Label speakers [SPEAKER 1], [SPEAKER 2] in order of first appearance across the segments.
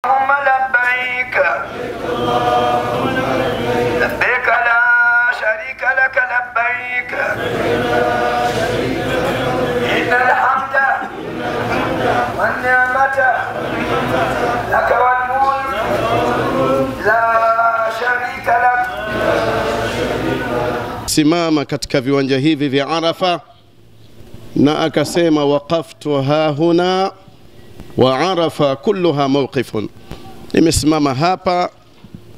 [SPEAKER 1] اللهم لبيك لبيك لا شريك لك لبيك إن الحمد والنعمة لك والملك لا شريك لك.
[SPEAKER 2] Simama katika viwanja hivi vya Arafa na akasema waqaftu hahuna wa Arafa kulluha mawqifun, nimesimama hapa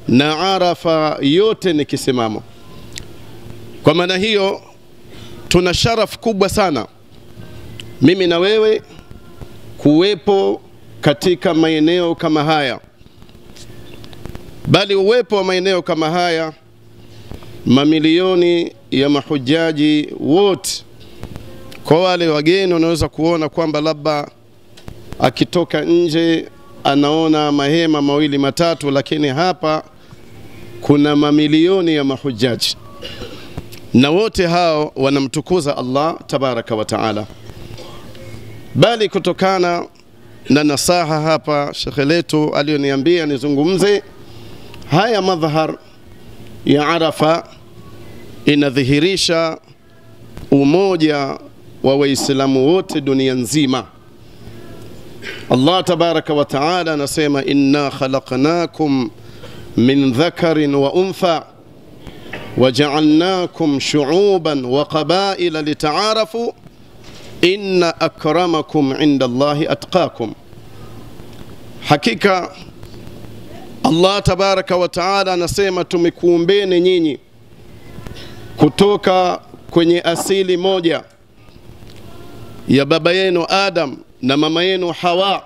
[SPEAKER 2] na Arafa yote ni kisimamo. Kwa maana hiyo tuna sharafu kubwa sana mimi na wewe kuwepo katika maeneo kama haya, bali uwepo wa maeneo kama haya, mamilioni ya mahujaji wote. Kwa wale wageni wanaweza kuona kwamba labda akitoka nje anaona mahema mawili matatu, lakini hapa kuna mamilioni ya mahujaji na wote hao wanamtukuza Allah tabaraka wa taala. Bali kutokana na nasaha hapa shekhe letu aliyoniambia nizungumze, haya madhahar ya Arafa inadhihirisha umoja wa Waislamu wote dunia nzima. Allah tabaraka wa taala anasema inna khalaqnakum min dhakarin wa untha waja'alnakum shu'uban wa qabaila lita'arafu inna akramakum 'inda Allahi atqakum. Hakika Allah tabaraka wa taala anasema tumekuumbeni nyinyi kutoka kwenye asili moja ya baba yenu Adam na mama yenu Hawa,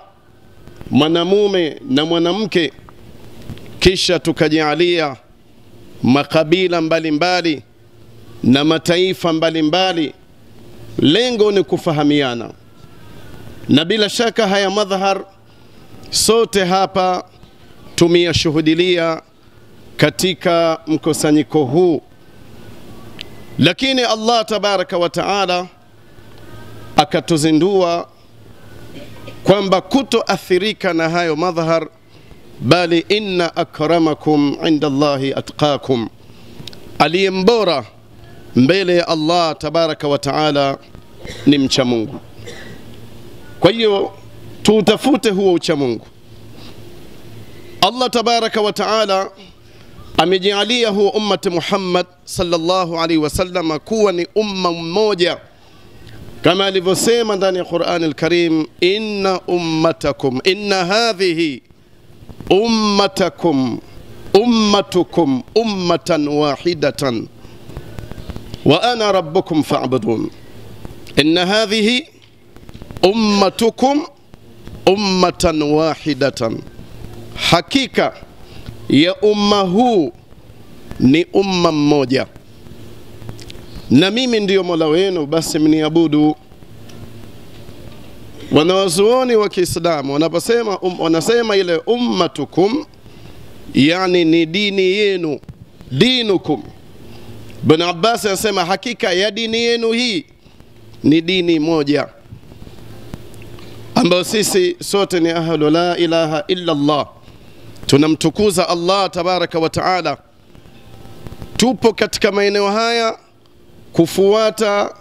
[SPEAKER 2] mwanamume na mwanamke, kisha tukajalia makabila mbalimbali na mataifa mbalimbali. Lengo ni kufahamiana, na bila shaka haya madhahar sote hapa tumeyashuhudilia katika mkusanyiko huu. Lakini Allah tabaraka wa taala akatuzindua kwamba kutoathirika na hayo madhahar, bali inna akramakum inda Allahi atqakum, aliye mbora mbele ya Allah tabaraka wa taala ni mcha Mungu. Kwa hiyo tutafute huo ucha Mungu. Allah tabaraka wa taala amejalia huo ummati Muhammad sallallahu alaihi wasallam kuwa ni umma mmoja, kama alivyosema ndani ya Qur'an al-Karim, inna ummatakum inna hadhihi ummatakum ummatukum ummatan wahidatan wa ana rabbukum fa'budun. Inna hadhihi ummatukum ummatan wahidatan, hakika ya umma huu ni umma mmoja na mimi ndiyo Mola wenu, basi mniabudu. Wanawazuoni wa Kiislamu wanaposema wanasema ile ummatukum, yani ni dini yenu, dinukum. Ibn Abbas anasema hakika ya dini yenu hii ni dini moja ambayo sisi sote ni ahlu la ilaha illa Allah, tunamtukuza Allah tabaraka wa taala. Tupo katika maeneo haya kufuata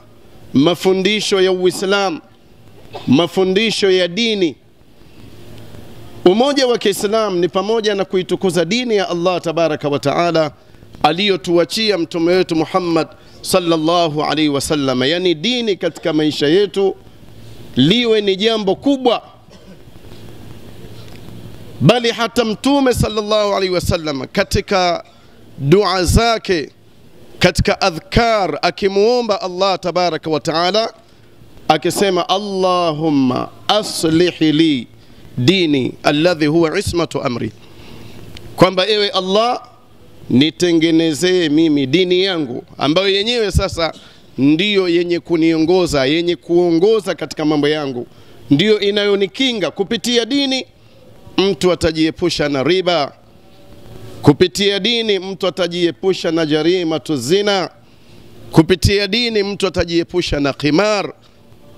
[SPEAKER 2] mafundisho ya Uislamu, mafundisho ya dini. Umoja wa Kiislamu ni pamoja na kuitukuza dini ya Allah tabaraka wa taala aliyotuachia mtume wetu Muhammad sallallahu alaihi wasallam. Yani dini katika maisha yetu liwe ni jambo kubwa, bali hata mtume sallallahu alaihi wasallam katika dua zake, katika adhkar, akimuomba Allah tabaraka wa taala akisema Allahumma aslih li dini alladhi huwa ismatu amri, kwamba ewe Allah nitengenezee mimi dini yangu ambayo yenyewe sasa ndiyo yenye kuniongoza, yenye kuongoza katika mambo yangu, ndiyo inayonikinga. Kupitia dini mtu atajiepusha na riba, kupitia dini mtu atajiepusha na jarima tuzina, kupitia dini mtu atajiepusha na khimar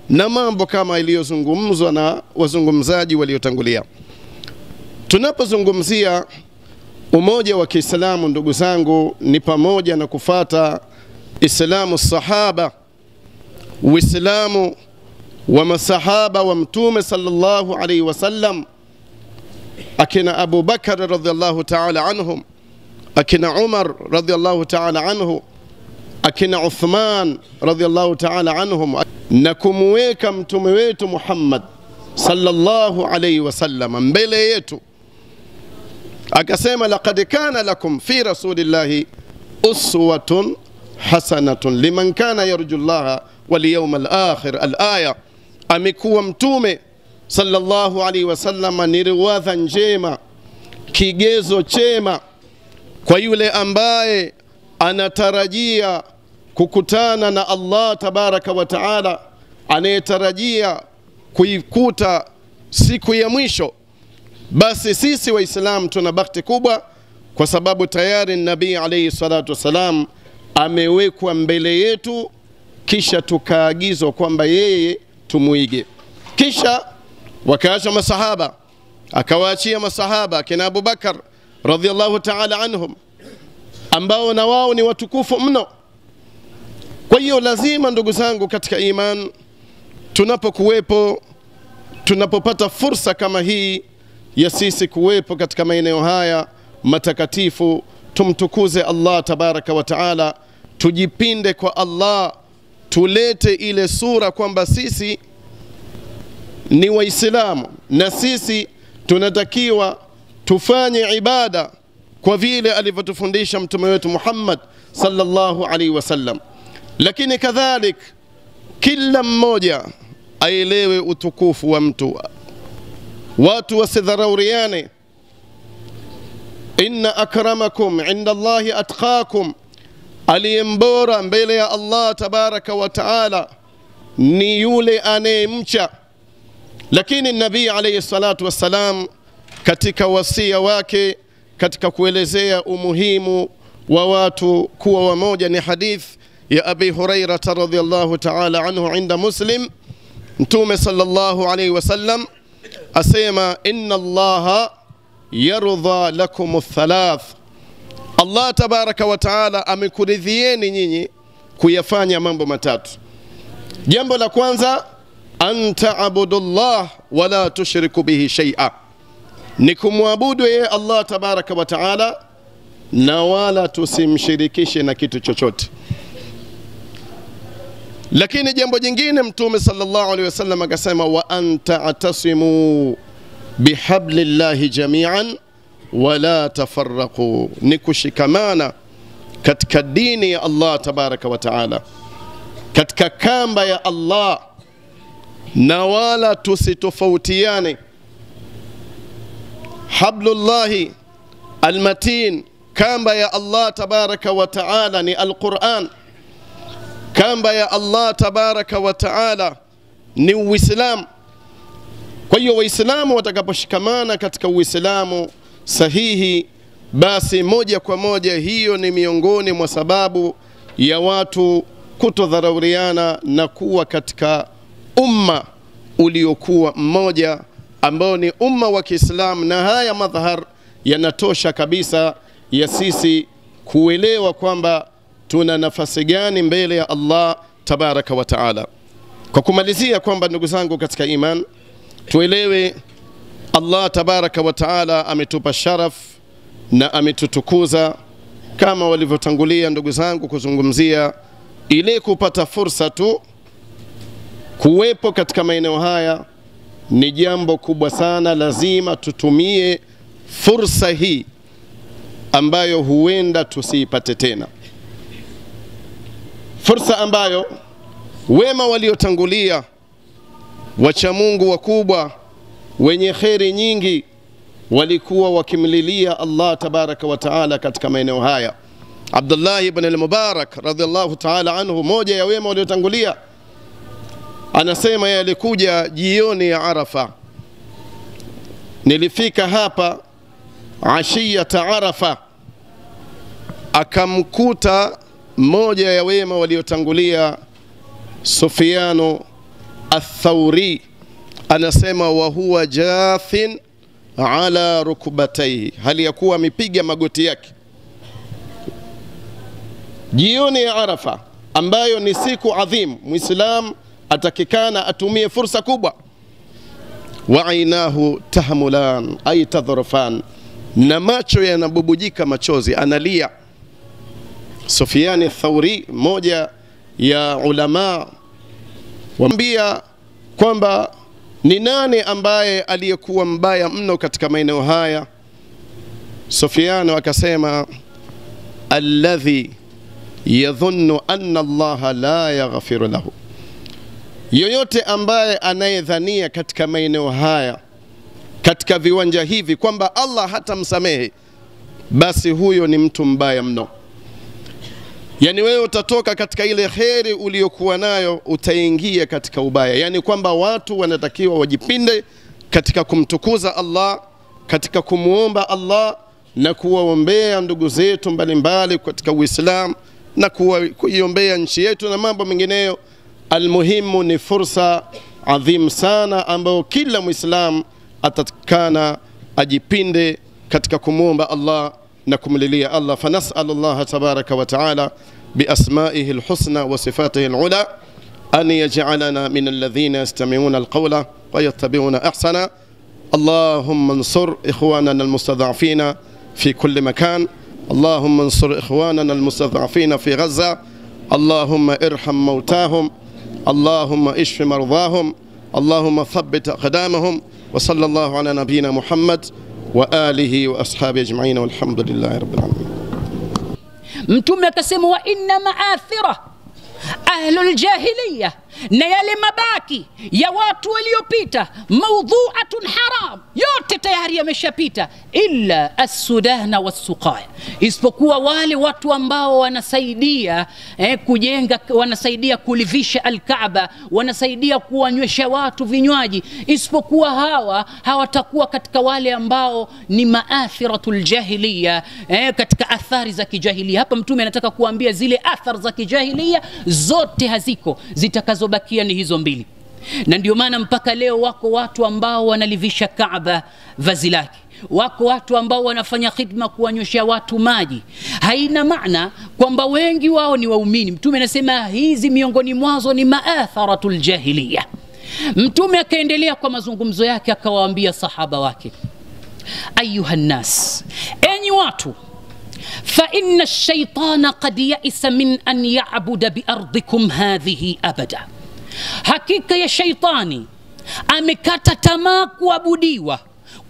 [SPEAKER 2] na mambo kama iliyozungumzwa na wazungumzaji waliotangulia. Tunapozungumzia umoja wa Kiislamu, ndugu zangu, ni pamoja na kufata Islamu sahaba, Uislamu wa masahaba wa Mtume sallallahu alaihi wasallam, akina Abu Bakar radhiallahu ta'ala anhum, akina Umar radhiallahu ta'ala anhu, akina Uthman radhiallahu ta'ala anhum, na kumuweka mtume wetu Muhammad sallallahu alaihi wasallam mbele yetu. Akasema laqad kana lakum fi rasulillahi uswatun hasanatun liman kana yarjullaha wal yawmal akhir. Al-aya, amekuwa mtume sallallahu alaihi wasallam ni riwadha njema, kigezo chema kwa yule ambaye anatarajia kukutana na Allah tabaraka wa taala, anayetarajia kuikuta siku ya mwisho. Basi sisi Waislamu tuna bahati kubwa, kwa sababu tayari Nabii alayhi salatu wasalam amewekwa mbele yetu, kisha tukaagizwa kwamba yeye tumuige. Kisha wakaacha masahaba, akawaachia masahaba kina Abu Bakar radhiallahu ta'ala anhum, ambao na wao ni watukufu mno. Kwa hiyo lazima ndugu zangu katika iman, tunapokuwepo, tunapopata fursa kama hii ya sisi kuwepo katika maeneo haya matakatifu, tumtukuze Allah tabaraka wa taala, tujipinde kwa Allah, tulete ile sura kwamba sisi ni Waislamu na sisi tunatakiwa tufanye ibada kwa vile alivyotufundisha mtume wetu Muhammad sallallahu alaihi wasallam. Lakini kadhalik kila mmoja aelewe utukufu wa mtu, watu wasidharauriane. Inna akramakum inda Allahi atqakum, aliyembora mbele ya Allah tabaraka wa taala ni yule anayemcha. Lakini Nabii alayhi salatu wassalam katika wasia wake, katika kuelezea umuhimu wa watu kuwa wamoja, ni hadith ya Abi Hurairah radhiyallahu ta'ala anhu inda Muslim. Mtume sallallahu alayhi wasallam asema inna Allaha yarudha lakum thalath, Allah tabaraka wa taala amekuridhieni nyinyi kuyafanya mambo matatu. Jambo la kwanza, an ta'budullah wala tushriku bihi shay'a, ni kumwabudu yeye Allah tabaraka wa taala na wala tusimshirikishe na kitu chochote. Lakini jambo jingine Mtume sallallahu alaihi wasallam akasema wa anta atasimu bihablillahi jami'an wala tafarraqu, ni kushikamana katika dini ya Allah tabaraka wa taala, katika kamba ya Allah, na wala tusitofautiane. Hablullahi almatin, kamba ya Allah tabaraka wa taala ni Alquran, kamba ya Allah tabaraka wa taala ni Uislamu. Kwa hiyo Waislamu watakaposhikamana katika Uislamu sahihi, basi moja kwa moja hiyo ni miongoni mwa sababu ya watu kutodharauriana na kuwa katika umma uliokuwa mmoja ambao ni umma wa Kiislamu. Na haya madhahar yanatosha kabisa ya sisi kuelewa kwamba tuna nafasi gani mbele ya Allah tabaraka wa taala. Kwa kumalizia kwamba ndugu zangu katika iman, tuelewe Allah tabaraka wa taala ametupa sharaf na ametutukuza, kama walivyotangulia ndugu zangu kuzungumzia ile kupata fursa tu kuwepo katika maeneo haya ni jambo kubwa sana. Lazima tutumie fursa hii ambayo huenda tusiipate tena, fursa ambayo wema waliotangulia, wacha Mungu wakubwa wenye kheri nyingi, walikuwa wakimlilia Allah tabaraka wa taala katika maeneo haya. Abdullah ibn al-Mubarak radhiallahu ta'ala anhu, moja ya wema waliotangulia, anasema yeye alikuja jioni ya Arafa, nilifika hapa ashiyata Arafa, akamkuta moja ya wema waliotangulia Sufyanu Athauri, anasema wa huwa jathin ala rukubataihi, hali ya kuwa amepiga magoti yake. Jioni ya Arafa ambayo ni siku adhimu, Muislam atakikana atumie fursa kubwa. Wa ainahu tahmulan ay tadhrufan, na macho yanabubujika machozi, analia. Sufyan Thauri, moja ya ulama, waambia kwamba ni nani ambaye aliyekuwa mbaya mno katika maeneo haya? Sufyan akasema alladhi yadhunnu anna Allah la yaghfiru lahu, yoyote ambaye anayedhania katika maeneo haya, katika viwanja hivi, kwamba Allah hatamsamehe, basi huyo ni mtu mbaya mno. Yani wewe utatoka katika ile kheri uliyokuwa nayo utaingia katika ubaya. Yani kwamba watu wanatakiwa wajipinde katika kumtukuza Allah, katika kumuomba Allah na kuwaombea ndugu zetu mbalimbali katika Uislamu na kuiombea nchi yetu na mambo mengineyo. Almuhimu ni fursa adhim sana ambayo kila Muislam atatakana ajipinde katika kumuomba Allah na kumlilia Allah. Fanas'al Allah tabaraka wa taala biasma'ihi alhusna wa sifatihi alula an yaj'alana min alladhina yastami'una alqawla wa yattabi'una ahsana. Allahumma ansur ikhwanana almustad'afina fi kulli makan. Allahumma ansur ikhwanana almustad'afina fi Gaza. Allahumma irham mautahum. Allahumma ishfi mardahum. Allahumma thabbit aqdamahum. Wa sallallahu ala nabiyyina Muhammad wa alihi wa ashabihi ajma'in, walhamdulillahi rabbil alamin.
[SPEAKER 3] Mtume akasema wa inna ma'athira ahlul jahiliya, na yale mabaki ya watu waliopita, mawdhu'atun haram, yote tayari yameshapita, illa as-sudahna was-suqaya, isipokuwa wale watu ambao wanasaidia kujenga, wanasaidia kulivisha al-Kaaba, wanasaidia kuwanywesha watu vinywaji, isipokuwa hawa hawatakuwa katika wale ambao ni maathiratul jahiliya, katika athari za kijahilia. Hapa Mtume anataka kuambia zile athari za kijahilia zote haziko, zitakazobakia ni hizo mbili. Na ndio maana mpaka leo wako watu ambao wanalivisha Kaaba vazi lake, wako watu ambao wanafanya khidma kuwanyoshia watu maji. Haina maana kwamba wengi wao ni waumini. Mtume anasema hizi miongoni mwazo ni maatharatul jahiliya. Mtume akaendelea kwa mazungumzo yake akawaambia sahaba wake, ayuha nnas, enyi watu, fa inna ash-shaytana qad ya'isa min an ya'buda bi ardikum hadhihi abada, hakika ya shaitani amekata tamaa kuabudiwa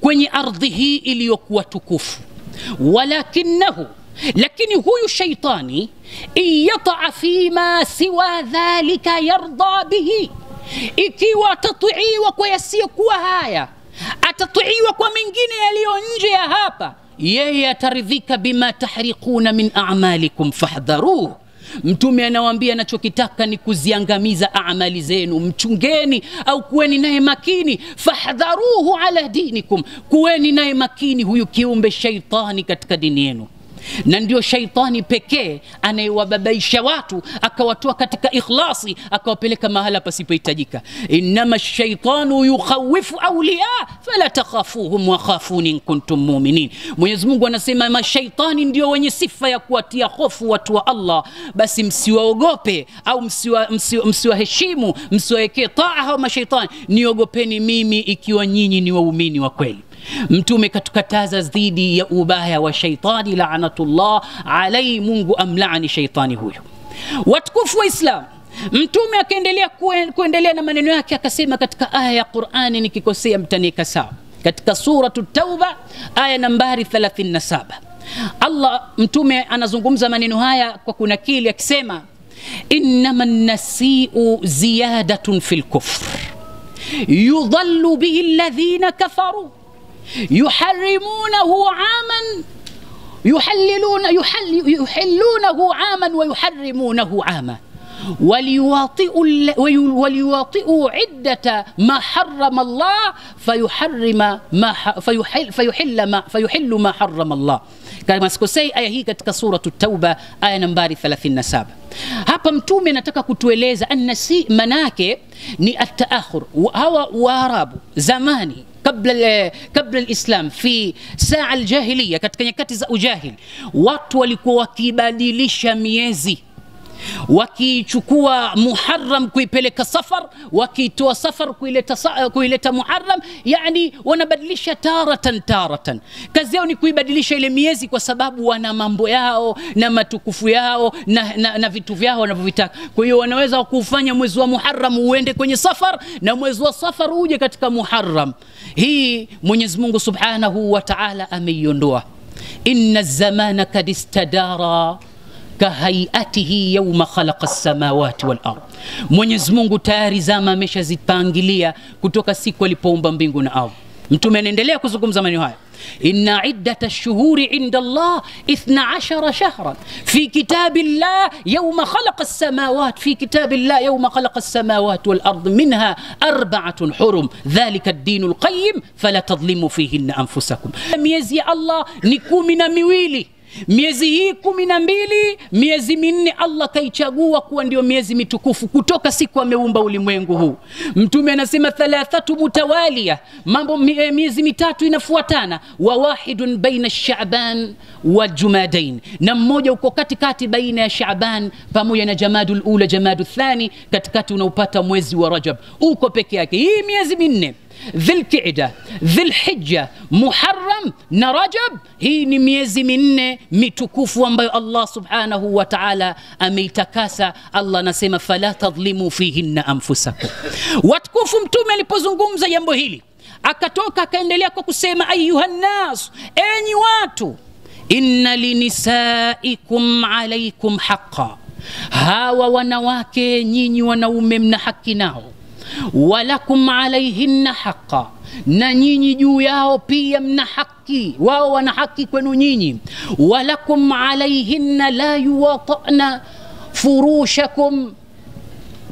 [SPEAKER 3] kwenye ardhi hii iliyokuwa tukufu. Walakinahu, lakini huyu shaitani, iyata'a fima siwa dhalika yarda bihi, ikiwa atatiiwa kwa yasiyokuwa haya, atatiiwa kwa mengine yaliyo nje ya hapa, yeye ataridhika. Bima tahriquna min a'malikum fahdharuhu. Mtume anawaambia anachokitaka ni kuziangamiza amali zenu, mchungeni au kuweni naye makini. Fahdharuhu ala dinikum, kuweni naye makini huyu kiumbe shaitani katika dini yenu. Na ndio shaitani pekee anayewababaisha watu akawatoa katika ikhlasi akawapeleka mahala pasipohitajika. Innama shaitanu yukhawifu awliya fala takhafuhum wa khafuni in kuntum mu'minin. Mwenyezi Mungu anasema mashaitani ndio wenye sifa ya kuwatia hofu watu wa Allah, basi msiwaogope au msiwaheshimu, msiwawekee taa hao mashaitani, niogopeni mimi ikiwa nyinyi ni waumini wa kweli. Mtume katukataza dhidi ya ubaya wa shaitani, laanatullah alai, Mungu amlaani shaitani huyo. Watukufu wa Islam, Mtume akaendelea kuendelea na maneno yake akasema katika aya ya Qur'ani, nikikosea mtanieka sawa, katika suratu Tauba aya nambari 37, Allah, Mtume anazungumza maneno haya kwa kunakili akisema, innama an-nasi'u ziyadatun fil kufr yudhallu bihi alladhina kafaru yuharrimunahu aman yuhillunahu aman wa yuharrimunahu ama Waliwatiu iddata ma harrama Allah fayuharrima ma fayuhillu ma harrama Allah. Kama sikosei aya hii katika suratu Tauba aya nambari 37. Hapa Mtume anataka kutueleza annasi manake ni at-taakhur. Hawa Waarabu zamani kabla al-Islam fi saa al-jahiliya, katika nyakati za ujahili, watu walikuwa wakibadilisha miezi, wakichukua Muharram kuipeleka Safar, wakiitoa Safar kuileta Muharram. Yani wanabadilisha taratan taratan. Kazi yao ni kuibadilisha ile miezi kwa sababu wana mambo yao na matukufu yao na vitu vyao wanavyovitaka. Kwa hiyo wanaweza kufanya mwezi wa Muharram uende kwenye Safar na mwezi wa Safar uje katika Muharram. Hii Mwenyezi Mungu Subhanahu wa Ta'ala ameiondoa. Inna zamana kad istadara kahayatihi yawma khalaqa as-samawati wal ard. Mwenyezi Mungu tayari zama ameshazipangilia kutoka siku alipoumba mbingu na ardhi. Mtume anaendelea kuzungumza maneno haya. Inna iddata ash-shuhuri inda Allah 12 shahran fi kitabillah yawma khalaqa as-samawati fi kitabillah yawma khalaqa as-samawati wal ard minha arba'atun hurum dhalika ad-dinul qayyim fala tadhlimu fihinna anfusakum. Miezi ya Allah ni 12. Miezi hii 12, miezi minne Allah kaichagua kuwa ndio miezi mitukufu kutoka siku ameumba ulimwengu huu. Mtume anasema thalathatu mutawalia, mambo miezi mitatu inafuatana, wa wahidun baina Sha'ban wa Jumadain, na mmoja uko katikati baina ya Sha'ban pamoja na Jamadul Ula, Jamadul Thani, katikati unaupata mwezi wa Rajab, uko peke yake. Hii miezi minne, Dhulqa'da, Dhulhijja, Muharram na Rajab, hii ni miezi minne mitukufu ambayo Allah Subhanahu wa Ta'ala ameitakasa. Allah anasema fala tadhlimu fihinna anfusakum. Watukufu, Mtume alipozungumza jambo hili akatoka akaendelea kwa kusema ayuhan nas, enyi watu, inna linisaikum alaykum haqqan, hawa wanawake nyinyi wanaume mna haki nao, walakum alayhinna haqqan, na nyinyi juu yao pia mna haki, wao wana haki kwenu nyinyi, walakum alayhinna la yuwata'na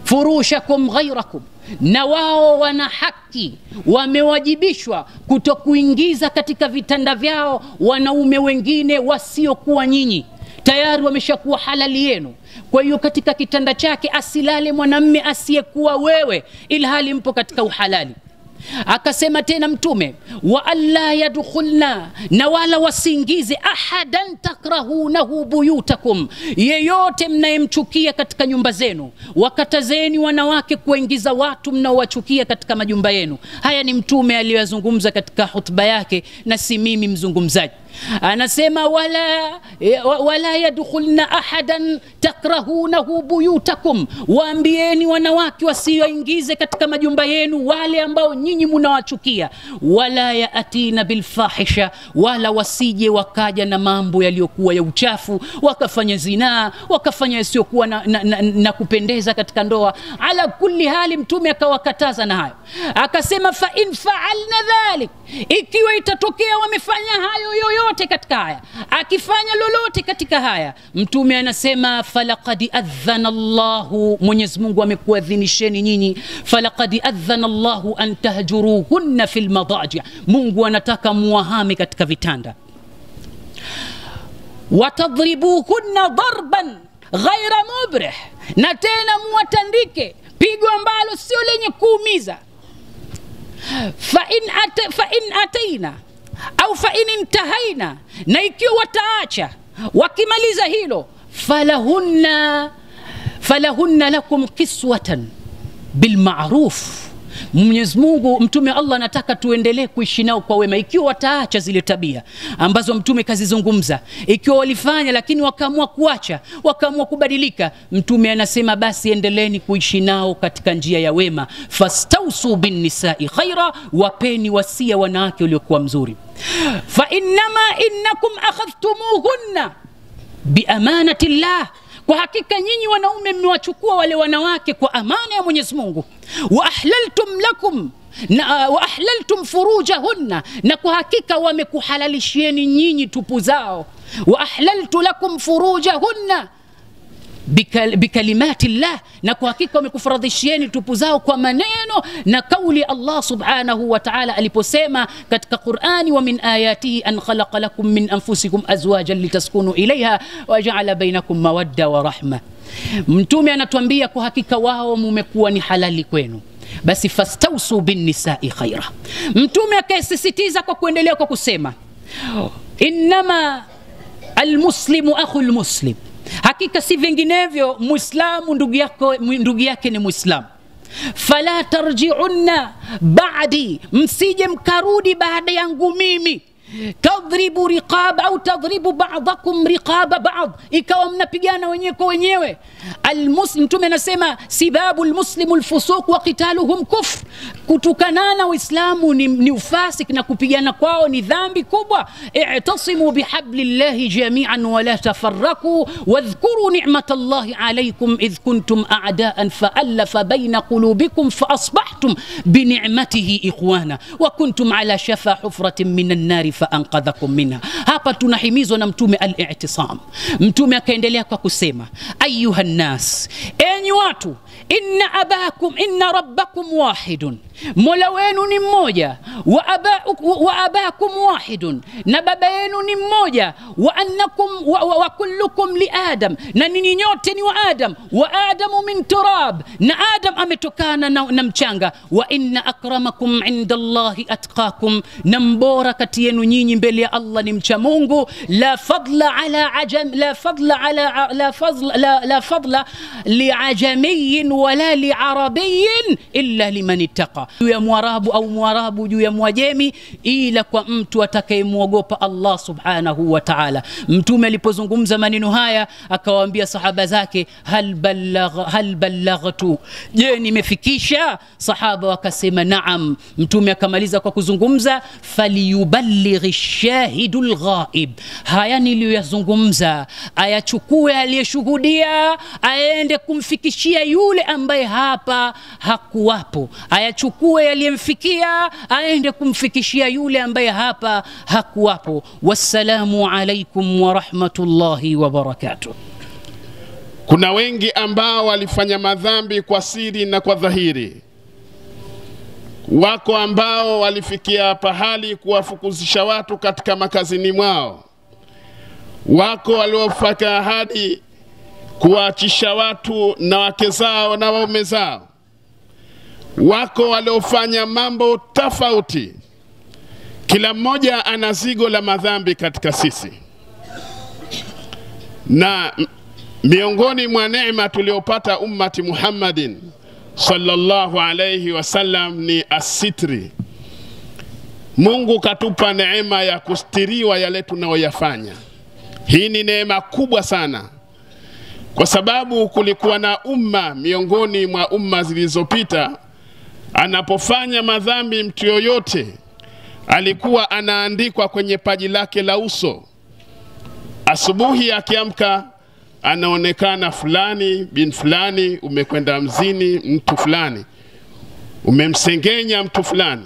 [SPEAKER 3] furushakum ghayrakum, na wao wana haki, wamewajibishwa kutokuingiza katika vitanda vyao wanaume wengine wasiokuwa nyinyi, tayari wameshakuwa halali yenu. Kwa hiyo katika kitanda chake asilale mwanamme asiyekuwa wewe, ilhali mpo katika uhalali. Akasema tena Mtume, wa alla yadkhulna, na wala wasiingize ahadan takrahunahu buyutakum, yeyote mnayemchukia katika nyumba zenu. Wakatazeni wanawake kuingiza watu mnaowachukia katika majumba yenu. Haya ni Mtume aliyozungumza katika hutuba yake na si mimi mzungumzaji. Anasema wala yadkhulna ahadan takrahunahu buyutakum, waambieni wanawake wasioingize katika majumba yenu wale ambao nyinyi mnawachukia. Wala yaatina bilfahisha, wala wasije wakaja na mambo yaliyokuwa ya uchafu, wakafanya zinaa, wakafanya yasiyokuwa na kupendeza katika ndoa. Ala kulli hali Mtume akawakataza na hayo, akasema fa in fa'alna dhalik, ikiwa itatokea wamefanya hayo yoyote katika haya, akifanya lolote katika haya, Mtume anasema falaqad adhana Allahu, Mwenyezi Mungu amekuadhinisheni nyinyi, falaqad adhana Allahu an tahjuruhunna fil madaji, Mungu anataka muwahame katika vitanda, watadribuhunna darban ghaira mubrih, na tena muwatandike pigo ambalo sio lenye kuumiza. Fa in ataina au fa in intahaina, na ikiwa wataacha wakimaliza hilo, falahunna lakum qiswatan bil ma'ruf. Mwenyezi Mungu, Mtume Allah anataka tuendelee kuishi nao kwa wema. Ikiwa wataacha zile tabia ambazo Mtume kazizungumza, ikiwa walifanya lakini wakaamua kuacha, wakaamua kubadilika, Mtume anasema basi endeleeni kuishi nao katika njia ya wema. Fastausu bin nisa'i khaira, wapeni wasia wanawake waliokuwa mzuri. Fa innama innakum akhadhtumuhunna bi amanati llah, kwa hakika nyinyi wanaume mmewachukua wale wanawake kwa amana ya Mwenyezi Mungu. Wa ahlaltum lakum na wa ahlaltum furujahunna, na kwa hakika wamekuhalalishieni nyinyi tupu zao. Wa ahlaltu lakum furujahunna, bikalimati llah, na kwa hakika wamekufaradhishieni tupu zao kwa maneno na kauli Allah subhanahu wa ta'ala aliposema katika Qur'ani, wa min ayatihi an khalaqa lakum min anfusikum azwajan litaskunu ilaiha wa ja'ala bainakum mawadda wa rahma. Mtume anatuambia kwa hakika wao mumekuwa ni halali kwenu, basi fastausu bin nisai khaira. Mtume akasisitiza kwa kuendelea kwa kusema innama almuslimu akhul muslim, hakika si vinginevyo muislamu ndugu yake ni muislamu. Fala tarji'unna ba'di, msije mkarudi baada yangu mimi, tadribu riqab au tadribu ba'dakum riqaba ba'd, ikawa mnapigana wenyewe kwa wenyewe. Almuslim, mtume anasema sibabu almuslimu alfusuq wa qitaluhum kufr, kutukanana Uislamu ni ufasik na kupigana kwao ni dhambi kubwa. I'tasimu bihablillahi jami'an wa la tafarraqu wadhkuru ni'matallahi alaykum idh kuntum a'da'an fa'alafa bayna qulubikum fa asbahtum bi ni'matihi ikhwana wa kuntum ala shafa hufratin minan nari faanqadhakum minha. Hapa tunahimizwa na mtume al-i'tisam. Mtume akaendelea kwa kusema ayuha nnas, enyi watu, inna abakum inna rabbakum wahidun, mola wenu ni mmoja, wa abakum wahidun, na baba yenu ni mmoja, wa annakum wa kullukum li Adam, na ninyi nyote ni wa Adam, wa Adamu min turab, na Adam ametokana na mchanga, wa inna akramakum inda Allahi atqakum, na mbora kati yenu nyinyi mbele ya Allah ni mcha Mungu. La fadla ala ajam, la fadla ala la fadla la fadla li ajamiyin wala li arabiyin illa liman ittaqa, juu ya mwarabu au mwarabu juu ya mwajemi, ila kwa mtu atakayemwogopa Allah subhanahu wa ta'ala. Mtume alipozungumza maneno haya akawaambia sahaba zake, hal ballaghtu, je nimefikisha? Sahaba wakasema naam. Mtume akamaliza kwa kuzungumza faliyuballighi shahidul ghaib, haya niliyoyazungumza ayachukue aliyeshuhudia aende kumfikishia yule ambaye hapa hakuwapo, ayachukue aliyemfikia aende kumfikishia yule ambaye hapa hakuwapo. Wassalamu alaikum wa rahmatullahi wa barakatuh.
[SPEAKER 4] Kuna wengi ambao walifanya madhambi kwa siri na kwa dhahiri. Wako ambao walifikia pahali kuwafukuzisha watu katika makazini mwao. Wako waliofaka ahadi kuwaachisha watu na wake zao na waume zao. Wako waliofanya mambo tofauti. Kila mmoja ana zigo la madhambi katika sisi. Na miongoni mwa neema tuliopata ummati Muhammadin sallallahu alayhi wasallam ni asitri. Mungu katupa neema ya kustiriwa yale tunayoyafanya. Hii ni neema kubwa sana, kwa sababu kulikuwa na umma miongoni mwa umma zilizopita, anapofanya madhambi mtu yoyote alikuwa anaandikwa kwenye paji lake la uso. Asubuhi akiamka anaonekana fulani bin fulani, umekwenda mzini mtu fulani, umemsengenya mtu fulani.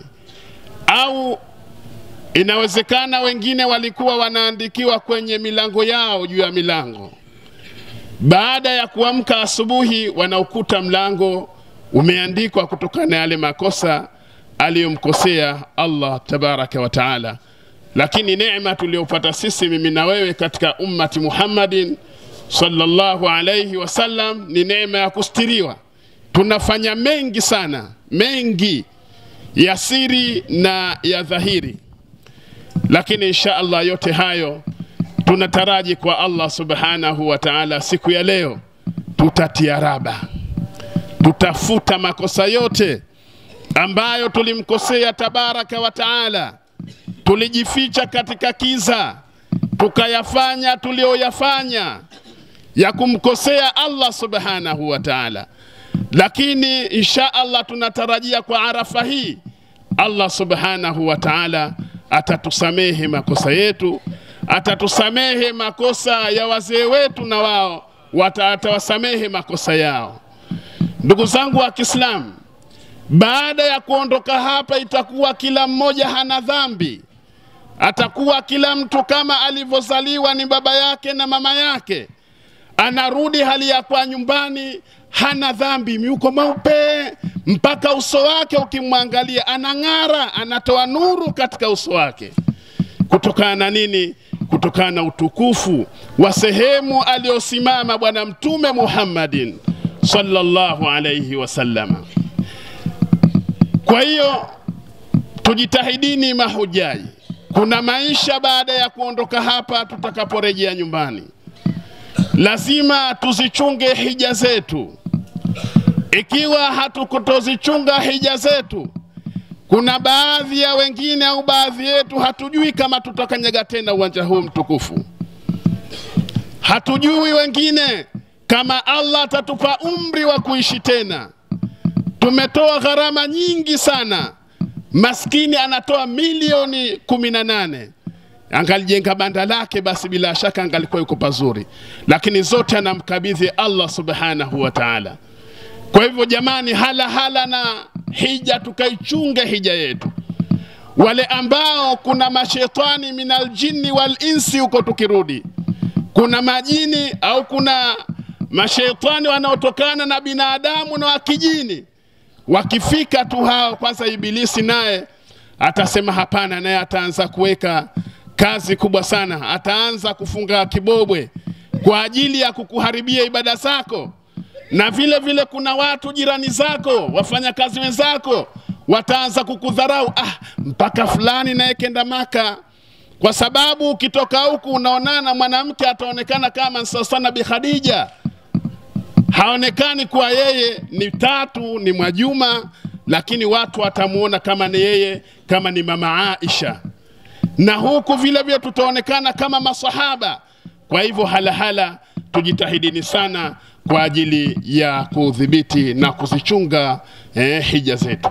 [SPEAKER 4] Au inawezekana wengine walikuwa wanaandikiwa kwenye milango yao, juu ya milango. Baada ya kuamka asubuhi wanaukuta mlango umeandikwa kutokana na yale makosa aliyomkosea Allah tabaraka wa taala. Lakini neema tuliyopata sisi mimi na wewe katika ummati Muhammadin sallallahu alayhi wasallam ni neema ya kustiriwa. Tunafanya mengi sana, mengi ya siri na ya dhahiri, lakini insha Allah yote hayo tunataraji kwa Allah subhanahu wa ta'ala siku ya leo tutatia raba, tutafuta makosa yote ambayo tulimkosea tabaraka wa ta'ala. Tulijificha katika kiza tukayafanya tulioyafanya ya kumkosea Allah subhanahu wa ta'ala. Lakini insha Allah tunatarajia kwa Arafa hii Allah subhanahu wa ta'ala atatusamehe makosa yetu, atatusamehe makosa ya wazee wetu na wao atawasamehe makosa yao. Ndugu zangu wa Kiislamu, baada ya kuondoka hapa itakuwa kila mmoja hana dhambi. Atakuwa kila mtu kama alivyozaliwa ni baba yake na mama yake. Anarudi hali ya kwa nyumbani hana dhambi, yuko mweupe mpaka uso wake ukimwangalia anang'ara, anatoa nuru katika uso wake. Kutokana na nini? Kutokana na utukufu wa sehemu aliyosimama Bwana Mtume Muhammadin sallallahu alayhi wasallam. Kwa hiyo tujitahidini mahujaji. Kuna maisha baada ya kuondoka hapa tutakaporejea nyumbani. Lazima tuzichunge hija zetu. Ikiwa hatukutozichunga hija zetu, kuna baadhi ya wengine au baadhi yetu hatujui kama tutakanyaga tena uwanja huu mtukufu. Hatujui wengine kama Allah atatupa umri wa kuishi tena. Tumetoa gharama nyingi sana. Maskini anatoa milioni 18. Angalijenga banda lake basi bila shaka angalikuwa yuko pazuri. Lakini zote anamkabidhi Allah subhanahu wa ta'ala. Kwa hivyo jamani, hala hala na hija, tukaichunge hija yetu. Wale ambao kuna mashetani minal jinni wal insi huko tukirudi, kuna majini au kuna mashetani wanaotokana na binadamu na wakijini, wakifika tu hao, kwanza ibilisi naye atasema hapana, naye ataanza kuweka kazi kubwa sana, ataanza kufunga kibobwe kwa ajili ya kukuharibia ibada zako. Na vile vile kuna watu jirani zako, wafanyakazi wenzako, wataanza kukudharau, mpaka fulani naye kenda Maka. Kwa sababu ukitoka huku unaonana mwanamke ataonekana kama sana Bi Khadija, haonekani kuwa yeye ni Tatu, ni Mwajuma, lakini watu watamuona kama ni yeye, kama ni Mama Aisha. Na huku vile vile tutaonekana kama masahaba. Kwa hivyo hala tujitahidini sana kwa ajili ya kudhibiti na kuzichunga hija zetu.